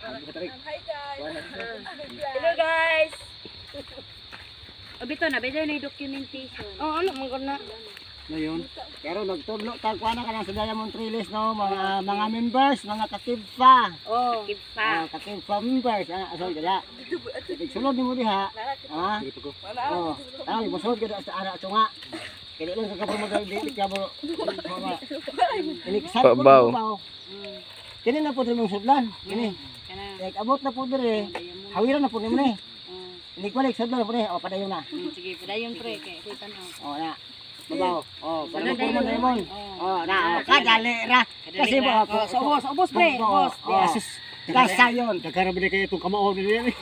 Hi guys. Hello guys. O bito na, bito na yung documentation. Oh, ano man gud na. Ngayon. Pero nagtudlo tag kuan na kanang sa Diamond Trellis no, mga members, mga kakibfa. Oh. Kibpa. Ah, kakibfa members, ah, sorry dala. Sulod nimo diha. Ah. Oh, ay mosulod ka sa ara tunga. Kaya lang ka mo dili ka mo. Iniksan po Pabaw. babaw. Kini na po diri mong sudlan. Kini. Kana. Like abot na po diri. Hawiran na po nimo ni. Inikbalik sudlan na po ni. Oh, padayon na. Sige, padayon pre kay tan-aw. Oh, na. Babaw. Oh, para mo mo lemon. Oh, na. Oh, kadali ra. Kasi ba Oh, sa ubos, ubos pre, ubos. Oh, sus. Kasayon. Daghan ra kayo itong kamao nila.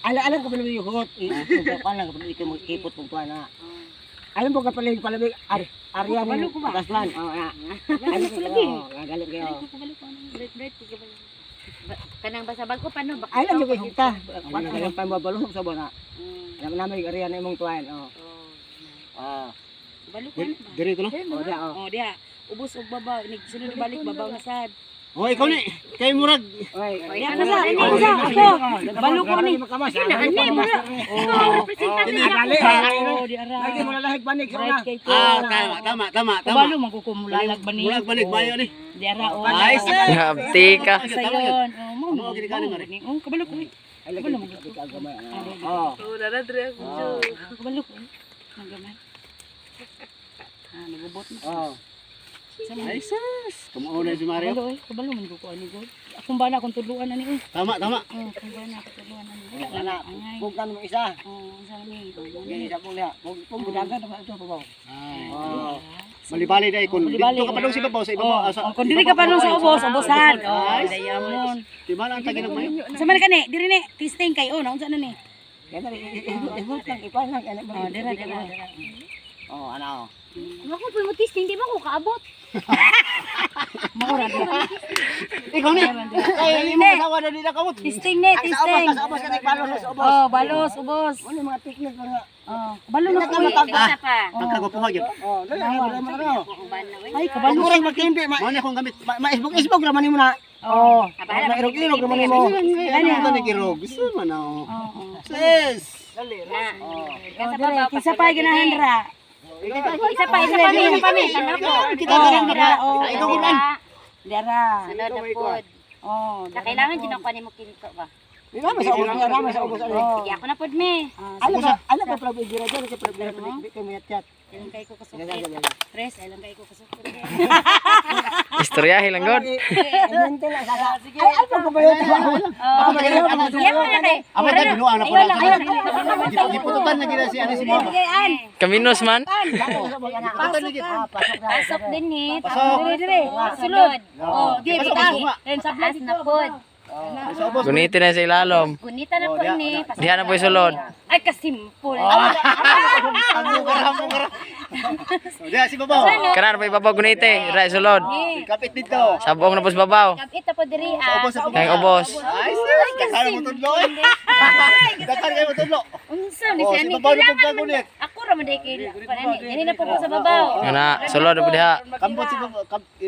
Ala alam ko pala yung hot. Kuan lang kapag ikaw magkipot kung kuan na. Alam mo ka pala yung palabig arya ni Gaslan. Oh, na. Alam ko lagi. Oh, galing kayo. Kanang basa bago pa no baka. Alam mo kay hugta. Kuan ang pa mabalo sa bona. Alam namin yung arya na imong tuan. Oh. Ah. Balo ko na ba? Dire ito no. Oh, da oh. Oh, diha. Ubos og babaw, nig sulod balik babaw na sad. Oh, ikaw ni. Kay murag. Oy. Oy, Diha ka sa, ini ka sa, ako. Balo ko ni. Ani mo na. Oh, representante na Dali. Oh, di ara. Lagi mo na lahig banig sa una. Right kay ko. Ah, tama, tama, tama, tama. Kabalo man ko kumulalak ba ni. Murag banig bayo ni. Di ara oh. Ay, sir. Hapti ka. Sayon. Oh, mo. Amo, gini ka ni, Mare. Oh, kabalo ko. Ay lagi ka gamay. Oh. Oh, dara dre ako. Kabalo ko. Nagamay. Ah, nagubot na. Oh. Ay, sus. Kamao na si Mario. Kabalo eh, kabalo man ko ani gud. Akong bana akong tudluan ani eh. Tama, tama. Oh, akong bana akong tudluan ani. Wala Ana, na angay. kung kano mo isa. Oh, unsa ni? Yan isa pong liha. Kung budagan naman ito babaw. Ay. Oh. Malibali dai kun Malibali. dito ka pa dong si babaw sa ibabaw. Oh, ah, oh, kung dili ka pa nung sa ubos, ubosan. Oh, Ay, diamond. Di ba ang tagi ng mayo? Sa man kani, diri ni, testing kay oh, naunsa na ni? Yan ihot lang ipan lang ano Oh, dira dira. Oh, ano. Ako po mo testing, di ba ko kaabot? Mao ra dira. Ikaw ni. Kay imo asawa na dili kamot. Testing ni, Sa ubos, testing. sa ubos ka balos sa ubos. Oh, balos, ubos. Ano yung mga technique mga Oh, kabalo na ko. eh. Isa pa. Pagkagwapuha gyud. Oh, dali na mo ano. Ay, kabalo. Murag magtimpi, ma Mao ni akong gamit. maisbog-isbog raman nimo na. Oh, mairog-irog raman nimo. Ano ba ni kirog? Gusto man oh. Sis. Na. Oh, Sa dire, babaw, kinsa pa ganahan ra. Isa pa, isa pa, may isa pa, may tanaw ko. Kita ka rin Dira, oh. Ikaw gud. Dira. Sunod na pod. Oh, Na kailangan jud ako nimo kinto ba. Di ba sa ubos nga rama sa ubos ano. Sige, ako na pod me. Ala ka pala gira dyan ka pala gira kay mayat. Ilang kay ko kasukit. Tres, ilang kay ko kasukit. Istoryahe lang god. Ayun lang sa. Ay, ano ko ba yun? Ako Yan mo na kay. Ako ta binuang na ko na. Gipututan na gid si ano si mama. Kaminos man. Gipututan na gid. Pasok din ni. Pasok. Dire, dire. Sulod. Oh, di Pasok, bitang. pasok. Then sabla Taas na pod. Sa ubos. Guniti na sa ilalom. Gunita na Oh, pod diha, ni. diha. Pasok Diha na po yung sulod. Ay kasimple. Ang mukara. Diha si babaw. Kana na po ibabaw guniti. Ra sulod. Kapit dito. Sabong na po sa babaw. Kapit na pod diri Sa ah. ubos sa Kay ubos. Ay, sis. Daghan mo tudlo. eh. Daghan kayo mo tudlo. Unsa ni Oh, siya si ni babaw na kailangan pud man. kagunit. Ako ra man day kay panani. Dili na po ko sa babaw. Kana sulod na po diha. Kambot si babaw.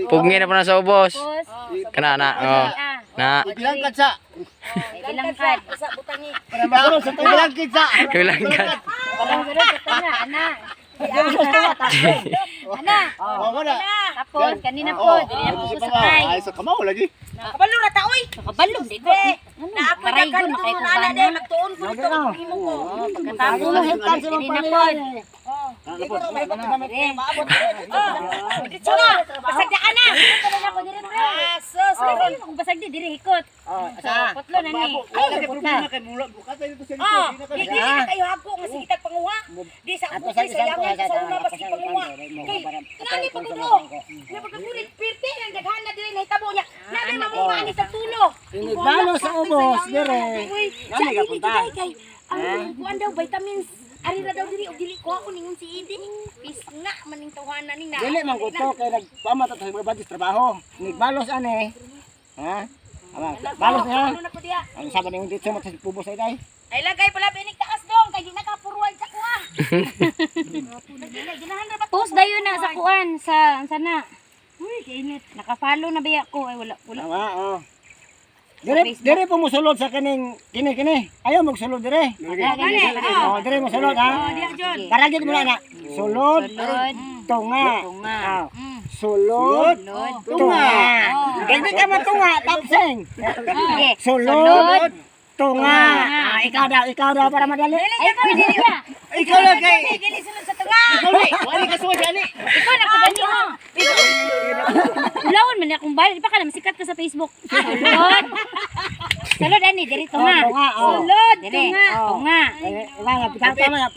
Pugni na po na sa ubos. Tapos Kana na. Oh. ah, Na. Ibilangkad sa. bilangkad. Usa butangi. Ibilangkad sa. Bilangkad. Parang sunod sa tanga, ana. Ana. Oh, wala. Tapos kanina po, dili na po Si ko babaw. sakay. Ay, sa kamao lagi. Kabalo ra ta oy. Kabalong di ko. Na ako Maray daghan gud ko makay na ana ko de magtuon ko dito imo ko. Pagkatapos dili na pod. Dito na. Pasagdaan na. Ako diri pre. Ah, sus. Karon kung basag di diri hikot. Oh, asa. Putlo na ni. Wala kay problema kay mula bukas dito sa dito. Oh, Di na ka- di na kayo hagko nga sige tag panguha. Di sa Ato ubos sa sa isang ko yangan sa sa una basi panguha. Kay nani pa kuno. Na pagkagulit pirti ang daghan na diri nahitabo niya. Nabi mamunga ani sa tulo. Inigbalo sa ubos dire. Uy, Nani siya ka dili punta? kay kay ang kuan daw vitamins. Ari ra daw diri og dili ko ako ningon si Idi. Pis nga maning tawhana ni na. Dili man ko to kay nagpamata to sa mga badis trabaho. Nigbalos ani. Ha? Ama, balos niya. Ano na ko diya? Ang sabi niyong dito mo sa pubos ay day. Ay lagay pala binig taas dong kay di nakapuruan sa kuha. Ginahan ra ba? Post dayon na sa kuan sa sana. Uy, kainit. Naka-follow na biya ko ay wala wala. Tama, oh. Dire dire po mosulod sa kining kini kini. Ayaw magsulod dire. Oh, dire mosulod ha. Paragit mo na na. Sulod, tunga. Tunga. Ah. Sulod, tunga. Hindi ka matunga, tapseng. Sige. Sulod, tunga. Ah, ikaw daw para madali. Ay, pwede na. Ikaw lang kay. Dili sulod sa tunga. Ikaw ni. Wala ka suway ani. Ikaw na ko gani oh. Ulawon man na akong balik. Di pa ka na masikat ka sa Facebook. Sulod. Sulod ani diri tunga. Oh, tunga, oh. Sulod tunga. Tunga. Eh, wala, tama na.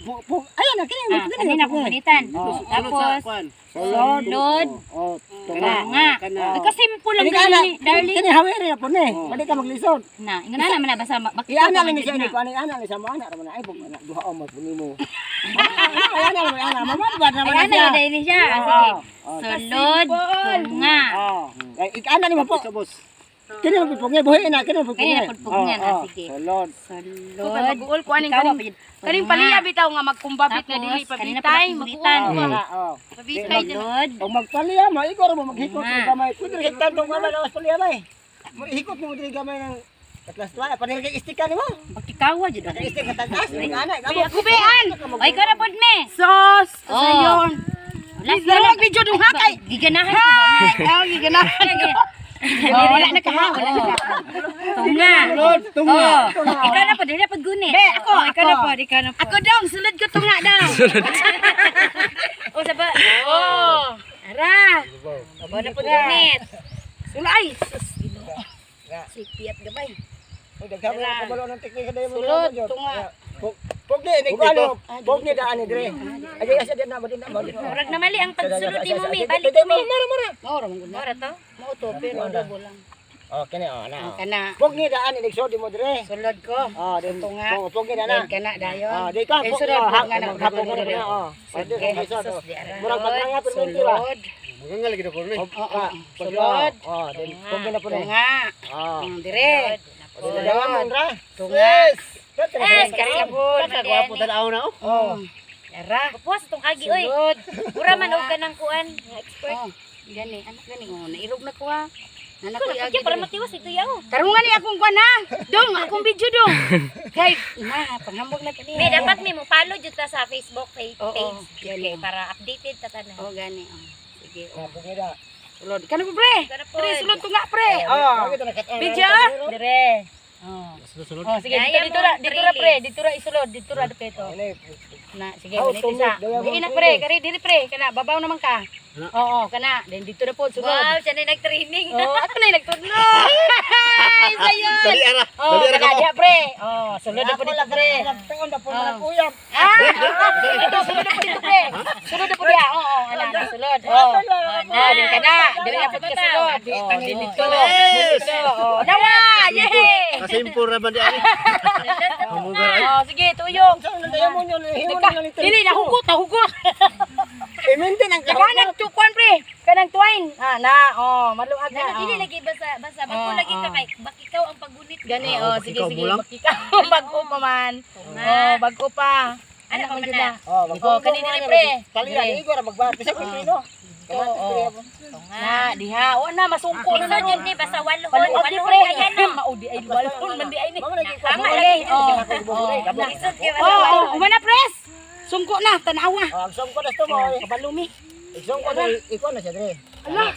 Ayun na, kini, Ah, kini, kanina akong gunitan. Oh. Tapos Sulod. sulod Oh, tunga. tunga. Ay, kasimple lang Kini ka na, gani, darling. kini hawiri na po ni. Pwede ka maglisod. Na, ingon na naman na basta Iana lang ni siya ni kuan ana ni sa mo ana ra man ay pug ana duha o mo po nimo. Ay ana lang ana mama ba na Ay, man ana siya. na dahil ni siya. Ah, sige. Oh. Sulod tunga. Oh. Ay ikana ni mo po. Kini mo pupungi buhi na kini mo pupungi. Kini na pugpungan, ah, sige. Sulod. Sulod. Mag-uol ko aning Ikaw, kaning pwede. kaning Tunga. paliya bitaw nga magkumbabit na Tapos, dili kanina pabitay. pa nakagunitan. Mag-uol. Ana oh. Pabitay dyan. Sulod. Og magpaliya mo igor mo maghikot Tunga. ni gamay. Pwede kay tantong gamay lawas paliya bay. Mo hikot mo diri gamay ng atlas tuwa panil kay istika nimo. Magkikawa jud ako. Kay istika tagas ana. Kubean. Ay, ikaw na pod me. Sos. Oh. Sayon. Last na Dalawang lang. video dong ha kay. Giganahan ko ba? Ay, giganahan ko. Oh, wala na ka ha, wala na ka. Tunga. Sulod, tunga. Oh. Ikaw na pod, dili na pod gunit. Be, ako, Oh, ikaw na ako. pod, ikaw na pod. Ako dong, sulod ko tunga daw. O sa ba? Oh. Ara. Ikaw na pod gunit. Sulod ay. Sus, Ginoo. Sipiat gamay. Daghan mo kabalo ng teknika dayon mo. Sulod, tunga. Pugni ni ano, pugni daan ni dire. Ay asa din na mo din na mo. Murag na mali ang pagsulod ni mo mi. Balik Balik mi. Mara mara. Mao ra man gud na. Mora to. Mao to pero adobo lang. Oh, kini oh na. oh. Kana. Pugni daan ni nagsod mo dire. Sulod ko. Oh, din Tunga. Oh, pugni daan na. Then kana dayon. Ah, di ka Eh, sulod oh, po nga na hapon ko na oh. Sige. Sulod. Sus, di ara. Murag pagranga perminti ba? Sulod. Magangal gid ko ni. Oo. Sulod. Oh, din pugni na po ni. Tunga. Oh. Dire. Sulod. Ra. Tunga. Eh, Karabon. Kagwapo tan-aw na oh. Oh. Ara. Puwas tong agi oy. Sulod. Mura man og kanang kuan nga expert. Oh. Gani, anak gani oh, nairog na ko ha. Nanak ko Ko na agi. para matiwas ito yaw. Tarungan ni akong kuan ha. Dong, akong video dong. Kay na panghambog na kani. May dapat mi mo follow jud ta sa Facebook page. Oo, Okay, para updated ta tanan. Oh, gani oh. Sige, oh. Oh, pugni da. Sulod. Kano po pre? Ikaw na pod. Pre, sulod ko nga pre. Oh. Video? Dire. Oh. Sulod. Oh, sige, Gaya dito dito ra, mo, dito ra pre, release. dito ra isulod, dito ra dito. Na, sige, How ganito to isa. make daya Di mong na pre, kari diri pre, kana babaw naman ka. Oo, kana. Then dito na po sulod. Wow, siya na nag-training. Oh, ako na yung nagtudlo. Ay, sayon. Dali ara. Oh, Dali ara kana kamo. diha pre. Oh, sulod na po dito pre. Nagtaon na po na kuyap. Ah, ito sulod na po dito pre. Sulod na po diha. Oo, oh, ana na sulod. Oh. Oh, din kana. Dili na po ka sulod. Oh, din dito. Yes. Dito. Oh, nawa. Yay! Kasimpur ra man di ani. Hamugar ay. Oh, sige, tuyong. Daya mo yun, himo Nagka, na ni dili nahugot, nahugot. Imintin ang Kanang tukuan pre, kanang twine. Ah, na, oh, maluag na. Dili Oh. dili lagi basta basta bako Oo, lagi ka oo. kay bak ikaw ang paggunit. Gani, Ah, oh, oh, sige, ikaw sige. mo lang? Ikaw, bago pa man. Oh, bago pa. Ano Anak pa man man jud na? na. Oh, Oh, kani dili pre. Talian Dire. igor magba. Bisa ko pino. Oo. Na, diha. O na, masungko na na Lisod ron. jud ni basta walhon, Paluag di walhon pre. kaya no. Maudi ay walhon man di ay ni. Tama Okay, lagi. oh. Lisod kay basta Oh, oh, walhon. umana pres. Sungko na, tanawa. Oh, ang sungko na to mo. Kabalumi. Iksong ko na ikaw na siya dire. Ala.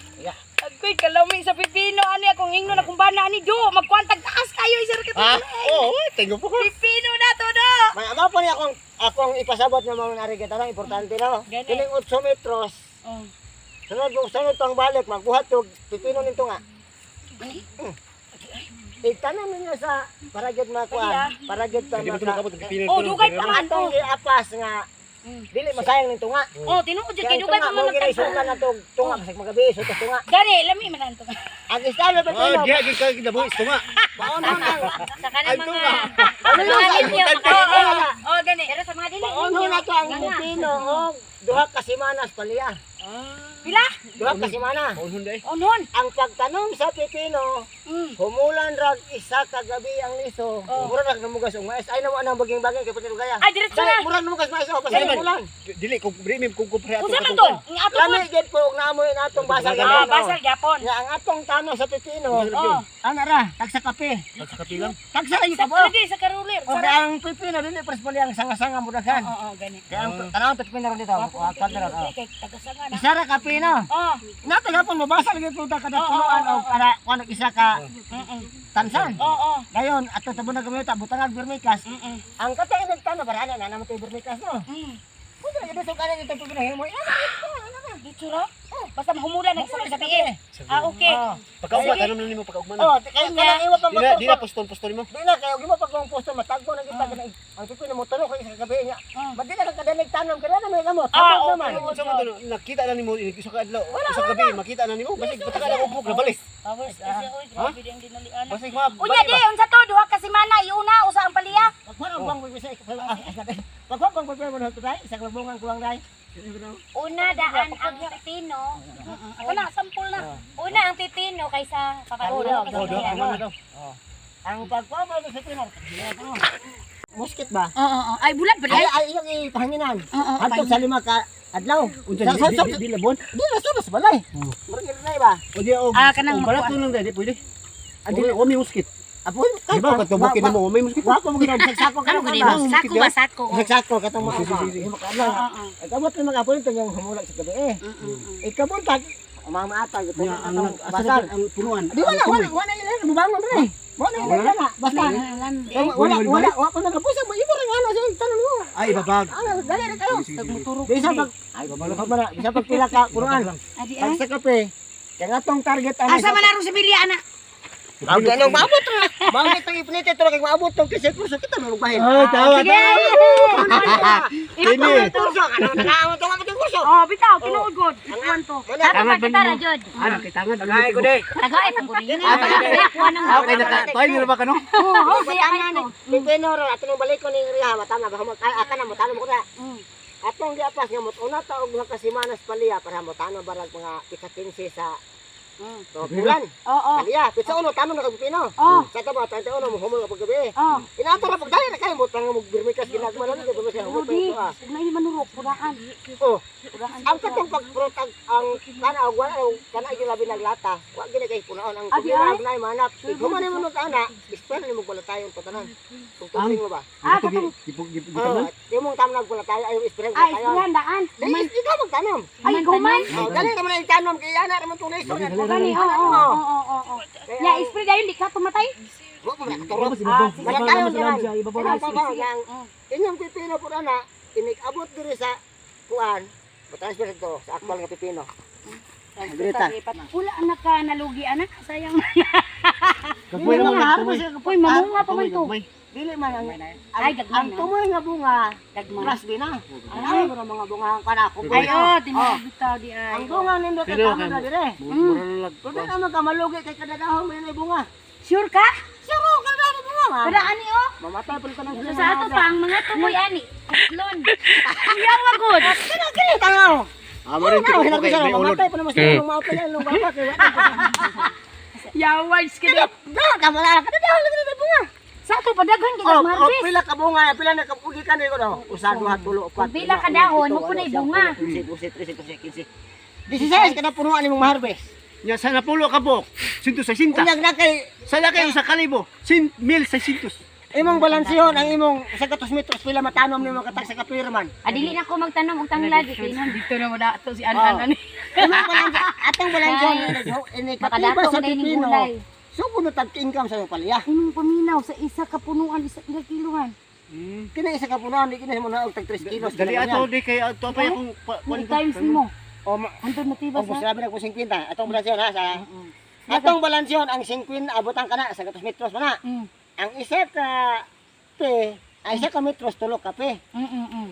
Agoy kalami sa pipino ani akong ingno na kumbana ani do magkwantag taas kayo isir ka. Ah, oo, tingo po ko. Pipino na to do. May ama po niya akong akong ipasabot nga mga nari kita lang importante no. Gani. Kining 8 metros. Oh. Sunod mo sunod pang balik magbuhat og pipino nito nga. Itanom ninyo sa para gyud makuan, para gyud ta Hindi mo maka. tumakabot ang pipino. Oh, dugay pa Ang man. atong giapas nga dili masayang ning tunga. Oh, tinuod jud Kaya kay ang dugay tunga pa mo man ginay magtagpo. sukan na tong tunga kasi magabi sutas tunga. Gani, lami man ang tunga. Ang istalo Oh, pipino. diha gid ka ginabuhi tunga. Paonhon ang Sa kanang Ay, mga tunga. ano mga sa ninyo importante. makaingon. Oh, gani. Pero sa mga dili Paonhon ninyo. na to ang pipino og duha ka semanas paliya. Pila? Duha ka semana. Paunhon day. Onhon. Ang pagtanom sa pipino, Humulan rag isa ka gabi ang liso. Mura rag namugas og mais. Ay namo anang baging-baging kay pati gaya. Ay, diretso na. Mura namugas mais oh basta humulan. Dili kung dili kung kumpre ato. Unsa man to? Ang ato Lami gid po og naamoy na atong basal Ah, gabi. no? basal gyapon. Nga ang atong tanong sa pipino. Oh. Ana ra, tagsa kape. Sa kapilang. Tagsa lagi Sa ka po. lagi sa karulir. O kaya ang pipino dili pres pali ang sanga-sanga mo daghan. Oo, oo, gani. Kaya ang tanawon ta pipino ron dito. Wa kwan ron. Oh. Kay tagasanga na. Isa ra kape no. Oh. Nato gapon mabasa lagi po ta kada punuan og kada kuan og isa ka tansan. Oo. Dayon ato tabo na gamita butangag birmikas. Ang katay nagtano para ana na naman tay birmikas no. Kung na gid sa kanan itong pipino himo. Dito ra. Basta mahumulan ang isa gabi. Ah, okay. Oh, Pagkaugma tanom na nimo pagkaugma na. oh kay kanang iwa pang Di na di na motor. poston-poston nimo. Di na kayo gimo pag mong posto matagbo na gid pag ang pipino mo tulo kay isa ka gabi niya. Ba't di na ka kadanig tanom kaya na may gamot. Ah, Tabog okay. naman. Unsa man to nakita na nimo ini isa ka adlaw, isa ka gabi makita na nimo basig pataka na ubog na balik. Powers kasi oy, grabe din dinalian. Basig ma. Unya di, unsa to duha ka semana iuna usa ang paliya. Pagkuhan bang bisa pagkuhan bang pagkuhan mo na ito isa kalabungan kulang dai. Una daan ang pipino. Ako na, sampol na. Una ang pipino kaysa Oo, papagulo. Oh, duha ka man daw. Ang pagkuhan mo sa pipino. Muskit ba? Oo, oo. Ay bulan ba Ay ay iyong ipahanginan. Hantog sa 5 ka adlaw. Unsa Sa sa di di labon? di na sa balay. Murag na ba? O di og. Ah, kanang balat lang dai di pwede. Adi o may muskit. Apo, Di ba katubukin nimo o may muskit. Wa ko mo ginaw sako ka Ano ba? gani mo? Sako ba sako? Sako katong mga ka. Ikaw mo mga apo yung humulag sa gabi eh. Ikabuntag mamaatag ito Nya ang ang asa basal. ang punuan. Di wala wala wala ila bubangon rin. Wala ila na basta wala wala wala ko nagapusa mo imo ra ano sa tanon mo. Ay ibabag. Ano dali ra kayo. Muturo. Bisa pag ay babalo ka man bisa pag pila ka punuan. Adi Pag sa kape kay atong target ano. Asa man aron sa bilya ana? Ang ganong maabot ra. Maabot ang ipinite to kay maabot tong kasi kurso kita mo bahin. Ay tawa Sige. Kini. Kurso ano nakaamot tong amot kurso. Oh, bitaw tinuod god. Ikuan to. Wala. Dapat kita ra jud. Ano kay tangan? Ay ko day. Tagay pag guri. Kaya kuha ng Okay na tayo na ba kano? Oo, kaya kayo. Pipino ra atong balik ko ning riha matama ba mo ay aka na mo tanong ko na. Atong giapas nga mo una ta og duha ka semanas paliya para mo tanong barag mga pizza 15 sa to bulan. Oo. Paliya, pizza uno tanong na kag pipino. Oo. Sa tabo 31 mo humol ka paggabi. Oo. Inato ra pag dali ra kayo mo tang mo birmikas ginagma na ni birmikas humol pa Rodi, ito ah. ug na manurok puraan. Oh, Puraan. ang katong pagprotag ang kana og wala og kana gyud labi naglata. Wa gid kay punaon ang Adi, problema ay. og naay manap. Human nimo nung ana, isper nimo balatayon patanan. Tugtugin mo ba? Ah, katong Oh, imong tamnag balatayo ay isper ay balatayon. islandaan. Dali ikaw magtanom. Ay guman. Oh, dali naman ang tanom kay ana ra man tong lisod. Gani, oo, oo, oo, oo. Ya, spray dayon di ka tumatay. Wa pa man katurok. Ah, Balatayon tanan. Balatayon ang inyong pipino po ana inikabot diri sa kuan. Matransfer to sa aktual nga pipino. Greta. Wala na ka nalugi anak, sayang. Gagmay naman harvest Uy, mamunga pa man to. Dili man ang Ay, gagmay ang na. tumoy nga bunga Gagmay. plus din na. Ay, mo mga bunga ang kana ko. Ay, oh, tinuod bitaw di ay. Ang bunga nindot kay Pero tamo na dire. Pero di naman ka malugi kay kada dahon may nay bunga. Sure ka? Sure kada dahon bunga man. Kada ani oh. Mamatay pa ka ng Sa ato pa ang mga tumoy ani. Kutlon. Yawa gud. Kana kini tanaw. Ah, mo rin Tanaw ko hinag kay sa may ulod. mamatay pa naman sa nung maupay nung baba kay wala. Yawa iskede. Da ka wala kada dahon lagi na bunga. Sa ato padaghan kay Oh, oh, harvest. pila ka bunga, pila na kapugi ka ni ko no. Usa, duha, tulo, upat. Kung pila ka dahon, mo punay bunga. 15, 12, 13, 14, 15. 16 kada punuan nimong maharvest. Nya sa napulo ka buok, 160. Unyag na kay Sa laki sa kalibo, 1,600. imong balanseyon ang imong sa katos metros pila matanom nimo katag sa kapira man. Adili na ko magtanom og tanglad kay nun. Dito na wala to si Anan ani. Imong balanse atong balanseyon ini katiba Makadato sa na ining pipino. gulay. So kuno tag income sa imong palya. Imong paminaw sa isa ka punuan isa ilang kilohan. Kini isa ka punuan di kini mo na og tag 3 kilos. Dali ato di kay ato pa akong Many times nimo. O ma Anton matibas o ha. sinabi na ko 50. Atong balanseyon ha sa atong balanseyon ang 50 abutan ka na sa katos metros man na. Ang isa ka pe, ang isa ka metros tulo ka pe.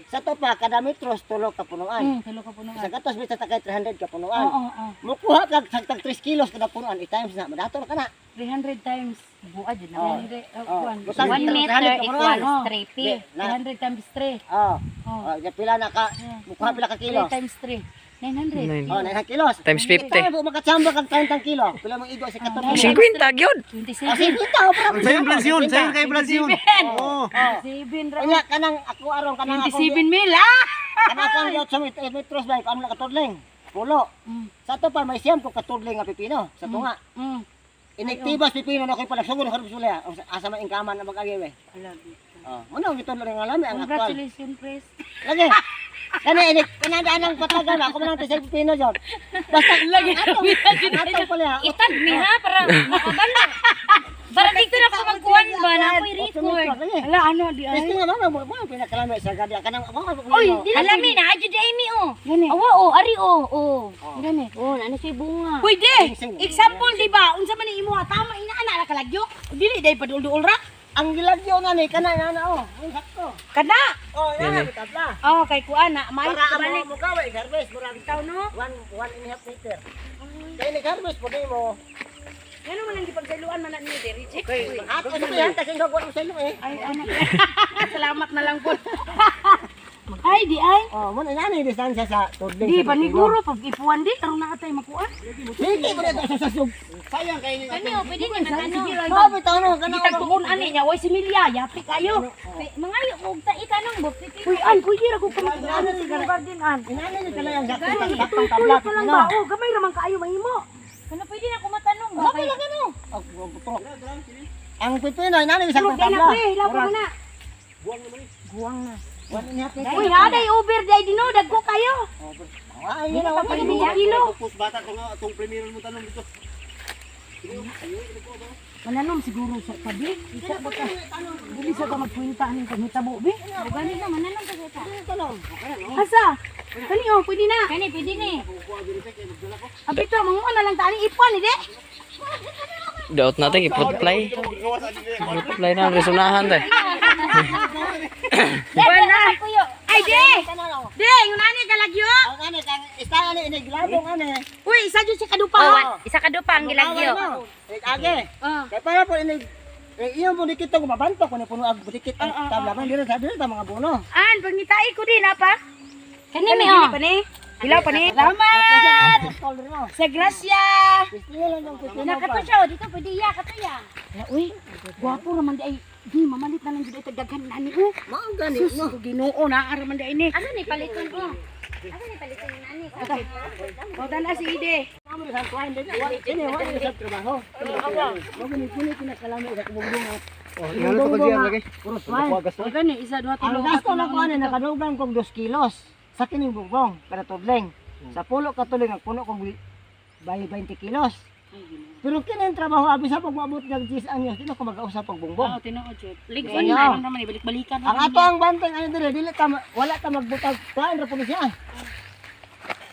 Sa to pa kada metros tulo ka punuan. Tulo ka punuan. Sa katos metros ta kay 300 ka punuan. Oo, oo. Mukuha kag tag 3 kilos kada punuan i-times na madator ka na. 300 times buad jud na. Oh. 300 Oh. kuan. Butang 1 meter 300 ka punuan. equals 3 feet. Na, 300 times 3. oh. Oh. Oh, ya pila na ka mukuha pila ka 3 kilos. times 3. 900. Oh, 900 kilos. Times 50. Ikaw mo makatsamba kag 30 kilo. Pila mong igo sa 14. 50 gyud. Oh, 50 oh, para. Sayon blansyon, sayon kay blansyon. Oo. Unya kanang ako aron kanang ako. 27 mil ah. Kanang ako ang 8 metros ba ano nakatudling? Pulo. Sa ato pa may siyam ko katudling nga pipino sa tunga. Inigtibas pipino na ko'y palagsugod ko sulya. Asa man ingkaman na mag-agi we. Oh, muna ang gitudlo nga lami ang aktual. Congratulations, Pres. Lagi. Kana inig kanang anang patagan ako man ang tisay pipino jud. Basta lagi atong pala. Itag mi ha para makabalo. Para dito na ako magkuhan ba na ako'y record. Ala ano di ay. Gusto nga mama mo pinakalami sa gabi kanang ako. Oy, alami na adyo di ay mi oh. Awa oh, ari oh, oh. Gani. Oh, ano siya bunga. Pwede. Example di ba? Unsa man ni imo ha? Tama ina ana na kalagyo. Dili day padul-duol ra. Ang gilagyo na ni kana na oh. Ang sakto. Kana. Oh, yan tabla. Oh, kay kuan na may Para ang balik. mga mukha wa i-harvest murag Ikaw no. 1.5 meter. Kay ni harvest po mo. Ngano man ang gipagsayloan man na niyo diri, Jake? At ano ba yan kasi gagawin mo sa ilo eh. Ay, ano. Salamat na lang po. Ay, di ay. Oh, mo na ni distansya sa tudling. Di sa paniguro pag ipuan di karon na atay makuan. Sige mo na sa sasug. Sayang kay ni. Kani oh, pwede ni matano. Sabi to no kana. Gitagtuon ani nya way similya, yapi kayo. Mangayo og ta itanong bo. Uy, an pwede ra ko kumakuan sa imong garden an. Inani ni kala yang saktong saktong tabla Tuy pa lang ba? Oh, gamay ra man kaayo mahimo. Ano pwede na ako matanong ba? Sabi lang ano. Ang pipino inani ni Tulog saktong day na tabla. pre, hilaw pa na. Guwang na. 1.5 meter. Uy, haday over day dino dagko kayo. Ay, yun ang Pag kilo. Tapos bata ko nga atong primero mo tanong dito. Mananom siguro sa tabi. Isa ba ka? Dili sa ka magkwenta aning pagmitabo bi. Gani na mananong ka sa. Asa? Kani oh, pwede na. Kani pwede ni. Abito, manguha na lang ta aning ipuan ni de. Daot natin i-fruit fly. Fruit fly na ang resunahan te. Wala. Kuyo. Ay de. De, yung nani kalagyo. Ang ani kang isa ani iniglabong ani. Uy, isa jud si kadupa. Oh, isa ka do pa ang gilagyo. Inig age. Oh. Kay para po inig iyo mo dikit ko mabanto ko ni puno ag dikit ang tabla man diri sa diri ta mga buno. An, pagnitai ko din apa? Kani mi oh. Pa ni. Hilaw pa ni. Salamat. Sa grasya. Nakato siya oh, dito pwede iya kato ya. Uy, gwapo raman di ay. Di mamalit na lang jud ay tagdaghan nani oh. Mao gani Sus, ko Ginoo na ara man di ay ni. Asa ni paliton ko? Asa ni paliton ni nani? O na si Ide. Amo sa kuan din. Kini wa ni sa trabaho. Mo gani kini kinakalami sa kubong. Oh, ingano to kag lagi. Puro swine. O gani isa duha Ang tulo. gasto na ko ani nakadugang kog 2 kilos sa kining bugbong para tudling. Sa pulo ka tuling ang puno kog by 20 kilos. Pero kini ang trabaho abi sa pag moabot ng 10 anyos dili ko mag-ausap pag bungbong. Oo, tinuod jud. Ligon Ligon man. man naman ibalik-balikan. Ang ato ang banteng ani dire dili ta wala ta magbutag kuan ra pud siya.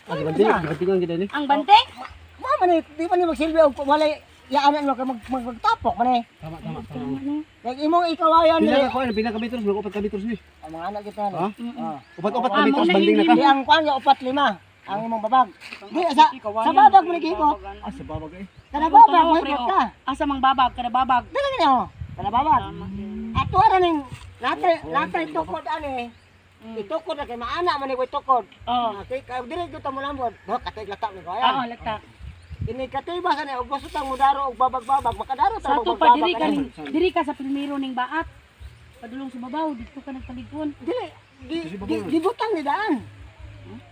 Ah, banting, bantingan gid ni. Ang bante? Mo man ni di man ni magsilbi og walay yaanan mo kay mag, mag, magtapok man eh. Tama, tama, tama. Kay imong ikawayan Pila dire. ka kuan, pila ka metros, mag upat ka metros ni. Ang mga anak kita no. Ha? Oh. Upat-upat ka Ah, metros mao na banding na ka. Di ang kuan ya upat lima ang imong babag. Di sa sa babag mo nagihikot. Ah, sa babag eh. Kada babag mo hikot ka. Asa mang babag kada babag. Dili gani oh. Kada babag. Ato ra ning natay natay tukod ani. Itukod na kay maana man ni koy tukod. Oo. Okay, kay dili gyud ta mo lambot. Do katoy lata ni Oo, kayan. lata. Ini katibas ani og gusto tang mudaro og babag-babag makadaro ta Sa ato pa diri ka babag-babag. ning diri ka sa primero ning baat. Padulong sa babaw dito ka nagpaligon. Dili di gibutang ni daan.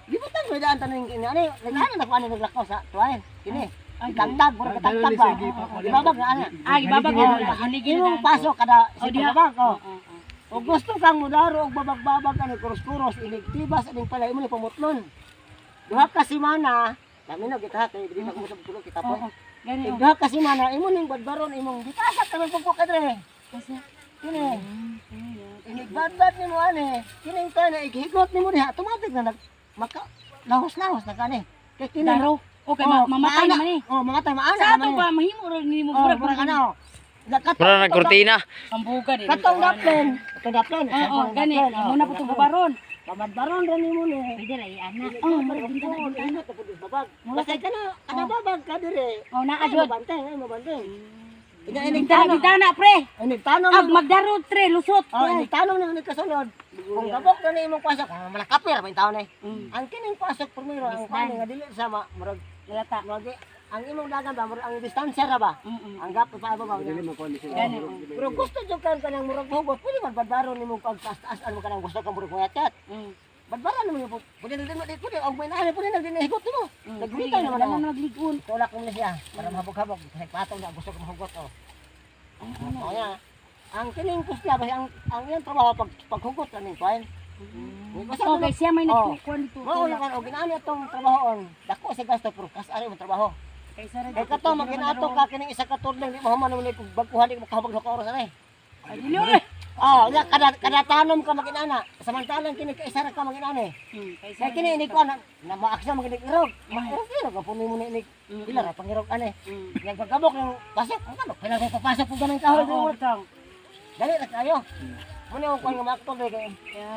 Gibutang ni daan taning ini ani ani na ko ani naglakaw sa tuwain. Kini. Itagtag, mura katagtag ba? Ibabag na ana. Ah, ibabag oh, haligi na Imong daan. pasok kada Oh, sa diha. babag oh. Oo, oo. O gusto kang mudaro og babag-babag ani kuros-kuros inig tibas aning palay mo ni pamutlon. Duha ka semana, dami na kita kay dili na ko sa tulog kita po. Oo. Gani oh. Duha ka semana imo ning badbaron imong gitasak ka pagpugpog ka dire. Kasi Kini. Inigbadbad nimo ani, kining tayo na ighigot nimo diha automatic na nag maka lahos-lahos na kani. Kay kini daro. Okay, Oh, mamatay maana. naman eh. Oh, mamatay maana Sa ato naman eh. ba mahimo ra nimo Oh, murag mura ka na oh. Katong- Mura na kurtina. Kambuga din. Katong daplen, katong daplen. Oo, gani. Imo na po itong babaron. Pamadbaron ra nimo ni. Pwede ra iana. Oh, marag bintana bintana. Babag. Basta ka na, kada babag ka dire. Oh, naa Ay, jud. mabanteng, ay mabanteng. Inya inig Bintana, tanom. bintana pre. Inig tanom. Ag magdaro tre lusot. Oh, inig tanom ni kasunod. Kung gabok na ni imong pasok, ah, malakapir pa taon eh. Ang kining pasok primero ang kuan nga dili sa murag Lalata. murag ang imong dagan ba murag ang distansya ra ba? Ang gap pa ba ba? Dili man kuan sila. Pero gusto jud kan kanang murag hugot, pwede man badbaron nimo kag taas-taasan mo kanang gusto ka murag huyat. Badbaran mo po. Pwede na din pwede og may naani pwede na din higot nimo. Nagwitay naman Wala ako. na magligon. Tulak mo na siya para mahabog-habog kasi patong na gusto ko mahugot oh. Kaya ang kining kusya ba ang iyang trabaho pag paghugot kaning kuan. Basta Oh, kay siya may Oh. nagkukuan dito. Mao na kan og ginaani atong trabahoon. Dako sa gasto pero kas ari mo trabaho. Kay sara. Kay kato maginato ka kining isa ka tudling di mo human mo ni kung bagkuhan di mo kahabag sa oras ani. Ay, dili oy. Ah, ya kada tanom ka maginana. Samantalang kini ka isa ra ka maginani. Kay Kay kini ini ko na na maaksa maginig irog. Mairog irog ang puno mo ni ini. Ila ra pangirog ani. Yang pagkabok ng pasok, ang ano, kailangan ko papasok po ganang kahoy. Oo, butang. Dali ra kayo. Muna yung kuan nga maaktor dai kay.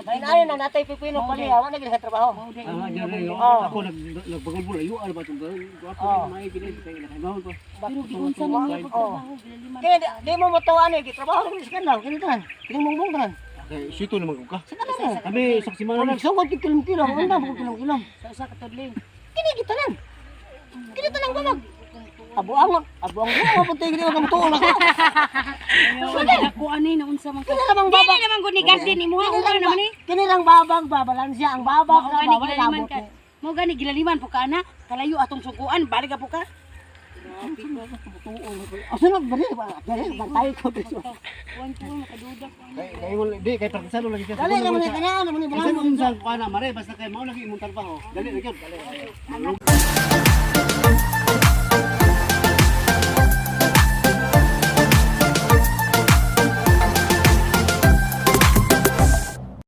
Kay naayon na natay pipino pa niya, wa na gid sa trabaho. Ah, dyan rin. Oh. Ako nagbagol ayo ano ba itong gawin? Ako Oh. may gini kay nakaimahon pa. Pero giunsa man niya Oh. pagtrabaho, gilaliman. Kini di mo motuwa ani, gitrabaho ra gid sa kanang, kini tanan. Kini mungbong tanan. Kay sito naman ko ka. Sa kanan. Kami sa simana Kung nagsugod kig kilom-kilom, undang ko kilom-kilom. Sa usa ka tudling. Kini gitanan. Kini tanang babag. Abuangon, abuang mo punti gini ka mutuon ako. Ako ani na unsa man ka. Kini lamang babag. Dili naman gud ni garden imuha Kini unsa lang naman ni. Kini lang babag ba balansya ang babag Mao ra gani ba wala gilaliman labot ka. ni. Mao gani gilaliman po ka ana. Kalayo atong suguan, balik ka po ka. Asa na bali ba? Dali bantay ko dito. Kuan ko makaduda ko. Kay kay wala di kay praktisalo lagi siya. Dali ra man ni tanan man ni Bisan balance. unsa ko ana mare basta kay mao lagi imong trabaho. Dali ra gyud. Dali.